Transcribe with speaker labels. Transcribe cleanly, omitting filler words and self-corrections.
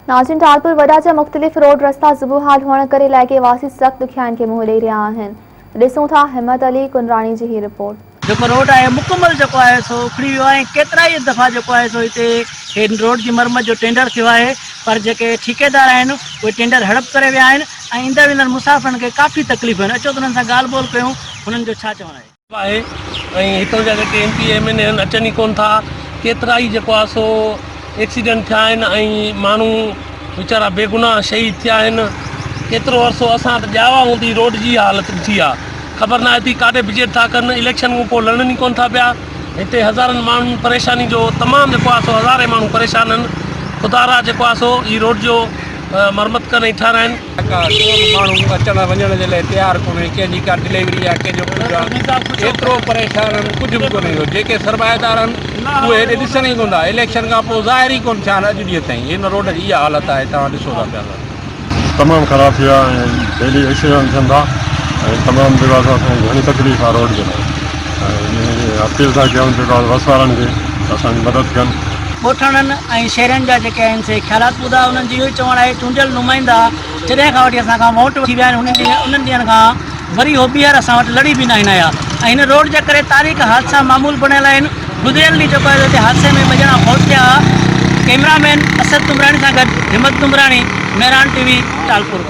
Speaker 1: ناظرين ٽالپور وڏا جا مختلف روڊ رستا زبون حال هئڻ ڪري علائقي واسي سخت ڏکيائين کي منهن ڏئي رهيا آهن ڏسون ٿا همت علي ڪنراڻي جي هي رپورٽ.
Speaker 2: جيڪو روڊ آهي مڪمل جيڪو آهي سو اکڙي ويو آهي ۽ ڪيترائي دفعا جيڪو آهي سو هتي هن روڊ جي مرمت جو ٽينڊر ٿيو آهي پر جيڪي ٺيڪيدار آهن اهي ٽينڊر هڙپ ڪري ويا آهن ۽ ايندڙ ويندڙ مسافرن کي ڪافي تڪليفون آهن اچو ته انهن سان ڳالهه ٻولهه ڪيون هنن جو ڇا چوڻ آهي.
Speaker 3: آهي ۽ هتان جا جيڪي ايم پي اي ايم اين اي آهن اچن ئي ڪونه ٿا ڪيترا ئي جيڪو آهي سو ايڪسيڊنٽ ٿيا آهن ۽ ماڻهو ويچارا بيگناهه شهيد ٿيا آهن ڪيترو عرصو اسان ته ڄاوا هوندي روڊ جي حالت ڏٺي آهي خبر ناهي ٿي ڪاڏي بجيٽ ٿا ڪن اليڪشن کان پوء لڙن ئي ڪونه ٿا پيا هتي هزارن ماڻهن پريشاني جو تمام جيڪو آهي سو هزارين ماڻهو پريشان آهن خدارا جيڪو آهي سو هي روڊ جو مرمت ڪن ۽ ٺهرائن.
Speaker 4: ڪا ڪو به ماڻهو اچڻ وڃڻ جي لاء تيار ڪونهي ڪنهن جي ڪا ڊليوري آ ڪنهن جو ڪجهه آ ايترو پريشان آهن ڪجهه به ڪونهي ڪو جيڪي سرمائيدار آهن اهي هيڏي ڏسن ئي ڪونه ٿا اليڪشن کان پوء ظاهر ئي ڪونه ٿيا آهن اڄ ڏينهن تائين هن روڊ جي اها حالت آهي توهان ڏسو ٿا پيا ته.
Speaker 5: تمام خراب ٿي ويا ۽ ڊيلي ايڪسيڊنٽ ٿين ٿا ۽ تمام جيڪو آهي سو اسان کي گهڻي تڪليف آهي روڊ جي لاء ۽ اپيل ٿا ڪيون جيڪو آهي وس وارن کي ته اسان جي مدد ڪن.
Speaker 2: ڳوٺاڻن ۽ شهرين جا جيڪي آهن سي خيالات ٻڌا انهن جو اهو ئي چوڻ آهي چونڊيل نمائندا جڏهن کان وٺي اسان کان ووٽ وٺي ويا آهن انهن ڏينهن کان وري هو ٻيهر اسان وٽ لڙي به ناهن آيا ۽ هن روڊ جي ڪري تاريخ حادثا معمول بڻيل آهن گذريل ڏينهن جيڪو آهي هتي حادثي ۾ ٻه ڄڻا فوت ٿيا ها ڪئميرا مين اسد تمراڻي سان گڏ همت تمراڻي مهراڻ ٽي وي ٽالپور.